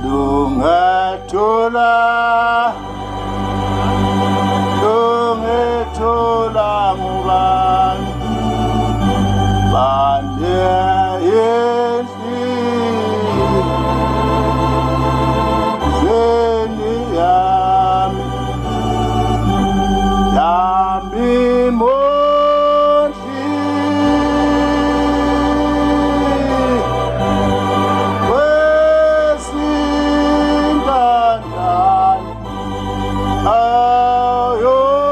Lungethola lungethola ngubani bande enhliziyweni yami yami mondli wesintandane ayondla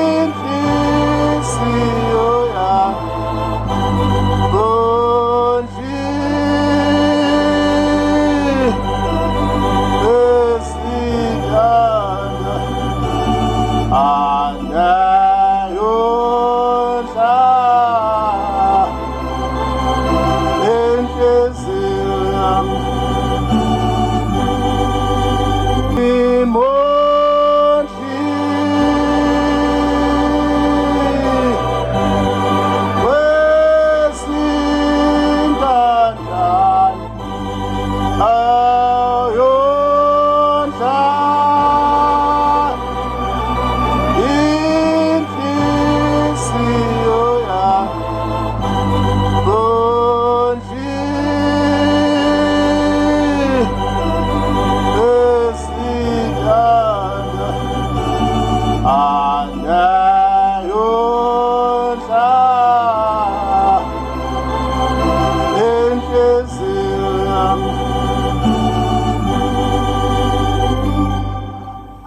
inhliziyo yami mondli esintanda anayondla inhliziyo yami imondli wesintandane ayondla inhliziyo yami mondli esintanda anayondla inhliziyo yami.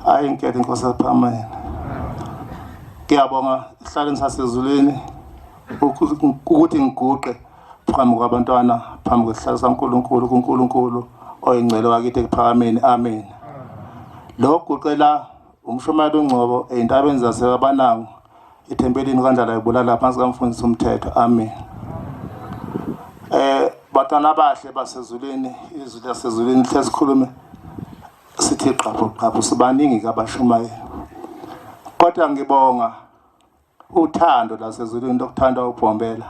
Hayi inkethe inkosi yaphameni. Ngiyabonga esihlalweni sasezulwini ukuthi ngiguqe phambi kwabantwana phambi kwesihlalo saNkulunkulu kuNkulunkulu oyingcwele wakithi ekuphakameni. Amen. Lo guqela umshumayeli uNgcobo ezintabeni zaseBanango ethempelini kaNdlala ibulala phansi kamfundisi umthetho. Amen. Bantwana abahle basezulwini, izwi lasezulwini lihle sikhulume sithi qaphu qaphu, sibaningi kabashumayeli. Kodwa ngibonga uthando lasezulwini lokuthanda uBhombela.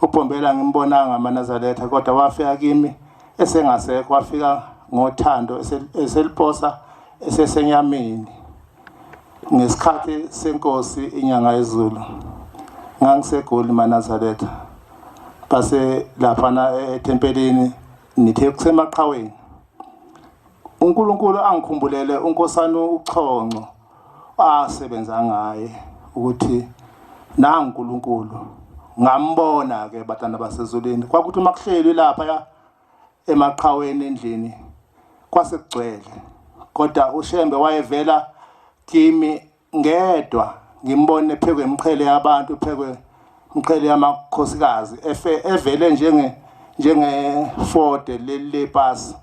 UBhombela ngimbonanga amaNazaretha, kodwa wafika kimi esengasekho, wafika ngothando eseliposa esesenyameni. Ngesikhathi senkosi inyanga yezulu ngangiseGoli maNazaretha, base laphana ethempelini nithe kusemaqhaweni. uNkulunkulu angikhumbulele uNkosana uChonco asebenza ngaye ukuthi nanguNkulunkulu ngambona ke batana basezulwini. Kwakuthi uma kuhlelwe lapha ya emaqhaweni endlini kwase kugcwele, kodwa uShembe wayevela kimi ngedwa ngimbone phekwe imqhele yabantu, phekwe imqhele yamakhosikazi efe evele njenge njenge Ford leli lepasi,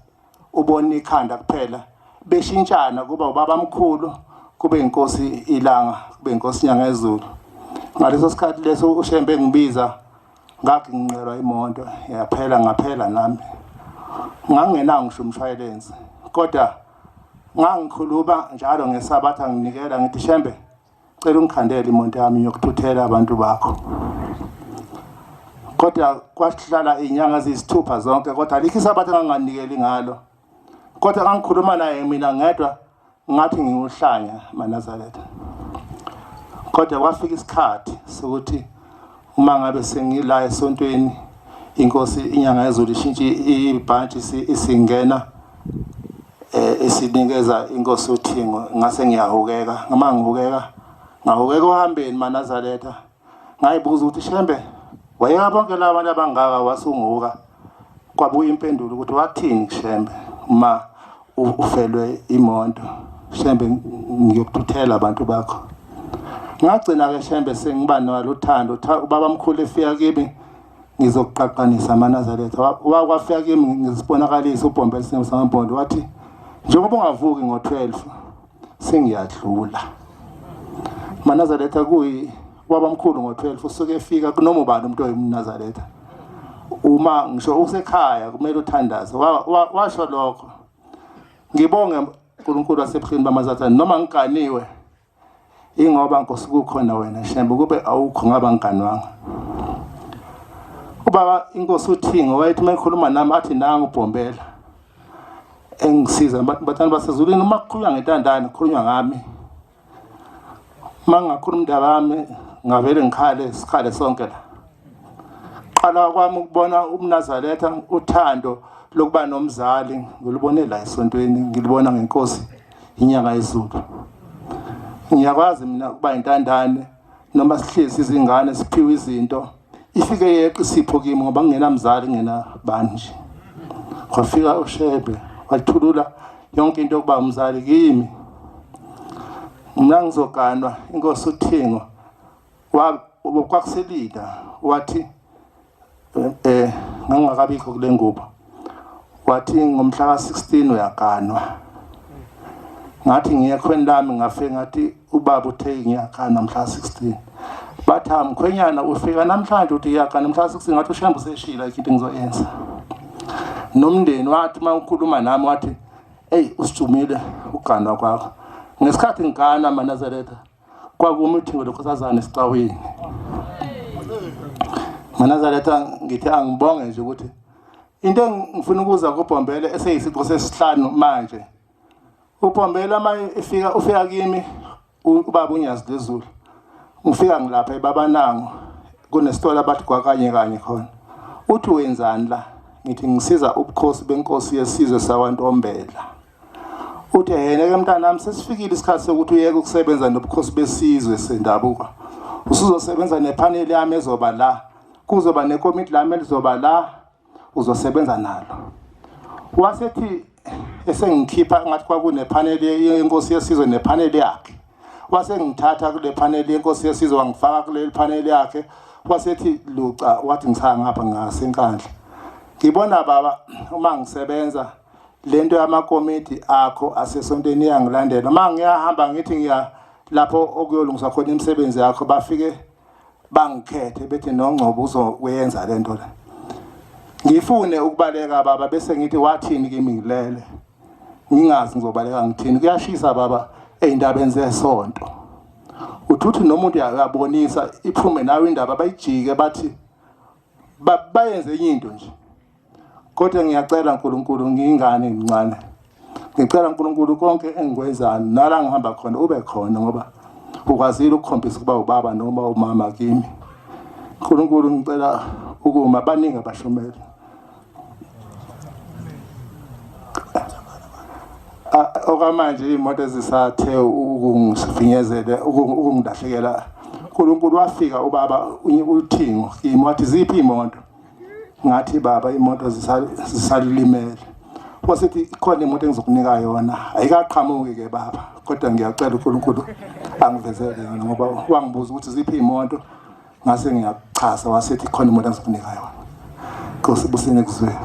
ubona ikhanda kuphela, beshintshana kuba ubaba mkhulu, kube inkosi ilanga, kube inkosi inyanga ezulu. Ngaleso sikhathi leso uShembe ngibiza ngaginqelwa imoto yaphela, ngaphela nami ngangingenawo ngisho umshwayilensi, kodwa ngangikhuluma njalo ngesabatha nginikela ngithi Shembe cela ungikhandele imoto yami yokuthuthela abantu bakho. Kodwa kwahlala izinyanga eziyisithupha zonke, kodwa alikho isabatha enganginganikeli ngalo. Kodwa ngangikhuluma naye mina ngedwa ngathi ngiwuhlanya maNazaretha. Kodwa kwafika isikhathi sokuthi uma ngabe sengila esontweni inkosi inyanga yezulu ishintshe ibhantshi isingena isinikeza inkosi uThingo, ngase ngiyahukeka. Ngama ngihukeka, ngahukeka ohambeni maNazaretha, ngayibuza ukuthi Shembe wayeka bonke laba bantu abangaka wasunguka. Kwabuya impendulo ukuthi wathini Shembe uma ufelwe imoto, Shembe ngiyokuthuthela abantu bakho. Ngagcina ke Shembe sengiba nalo uthando, ubaba mkhulu efika kimi ngizokuqaqanisa amaNazaretha. Wakwafika kimi ngisibonakalisa uBhombe esinye samampondo, wathi njengoba ungavuki ngo-12 sengiyadlula. MaNazaretha kuyi ubaba mkhulu ngo-12 usuke efika kunoma ubani umuntu oyumNazaretha. Uma ngisho usekhaya kumele uthandaze. Washo lokho. Ngibonge uNkulunkulu wasebuhleni bamazathane noma ngiganiwe ingoba Nkosi kukhona wena Shembe, kube awukho ngaba ngiganwanga. Ubaba inkosi uThingo wayethi uma ekhuluma nami athi nangu uBhombela engisiza batana basezulwini uma kukhulunywa ngentandane kukhulunywa ngami. Uma ngingakhuluma indaba yami ngavele ngikhale sikhale sonke la. Qala kwami ukubona umNazaretha uthando lokuba nomzali ngilubone la esontweni ngilibona ngenkosi inyanga yezulu. Ngiyakwazi mina ukuba intandane noma sihlezi izingane siphiwe izinto ifike yeqa isipho kimi ngoba ngingenamzali ngingenabani nje. Kwafika uShebe wathulula yonke into yokuba umzali kimi. Mina ngizoganwa inkosi uThingo kwakuselida wathi eh ngangingakabikho kule ngubo wathi ngomhla ka-16 uyaganwa ngathi ngiye ekhweni lami ngafike ngathi ubaba uthe ngiyagana mhla 16 bathi mkhwenyana ufika namhlanje uthi ngiyagana mhla 16 ngathi ushembe useshila into engizoyenza nomndeni wathi uma ukhuluma nami wathi eyi usijumile uganwa kwakho ngesikhathi ngigana manazaretha kwakumi uthingo lenkosazane esicawini manazaretha ngithi angibonge nje ukuthi into engifuna ukuza kubhombele eseyisiqo sesihlanu manje ubhombela uma efika ufika kimi ubaba unyazi lezulu ngifika ngilapha ebabanango kunesitolo abathi kwakanye kanye khona uthi wenzani la ngithi ngisiza ubukhosi benkosi yesizwe sakwantombela Uthi yena ke mntanami sesifikile isikhathi sokuthi uyeke ukusebenza nobukhosi besizwe sendabuko. Usuzosebenza nephaneli yami ezoba la. Kuzoba nekomiti lami elizoba la uzosebenza nalo. Wasethi esengikhipha ngathi kwakunephaneli yenkosi yesizwe nephaneli yakhe. Wasengithatha kule phaneli yenkosi yesizwe wangifaka kuleli phaneli yakhe wasethi luca wathi ngichaya ngapha ngasenkandla. Ngibona baba uma ngisebenza lento yamakomiti akho asesontweni iyangilandela uma ngiyahamba ngithi ngiya lapho okuyolungiswa khona imisebenzi yakho bafike bangikhethe bethi nongcobo uzokuyenza lento le ngifune ukubaleka baba bese ngithi wathini kimi ngilele ngingazi ngizobaleka ngithini kuyashisa baba ey'ndabeni zesonto uthi uthi nomuntu uyabonisa iphume nawe indaba bayijike bathi bayenze enye into nje kodwa ngiyacela uNkulunkulu ngiyingane ngincane ngicela uNkulunkulu konke engikwenzayo nala ngihamba khona ube khona ngoba ukwazile ukukhombisa ukuba ubaba noma umama kimi uNkulunkulu ngicela ukuma baningi abashumele okwamanje iy'moto ezisathe ukungifinyezela ukungilahlekela uNkulunkulu wafika ubaba uthingo kimi wathi ziphi iy'moto ngathi baba imoto zisalimele wasithi ikhona imoto engizokunika yona ayikaqhamuki ke baba kodwa ngiyacela uNkulunkulu angivezele yona ngoba wangibuza ukuthi ziphi imoto ngase ngiyachaza wasithi ikhona imoto engizokunika yona Nkosi busene kuzweni.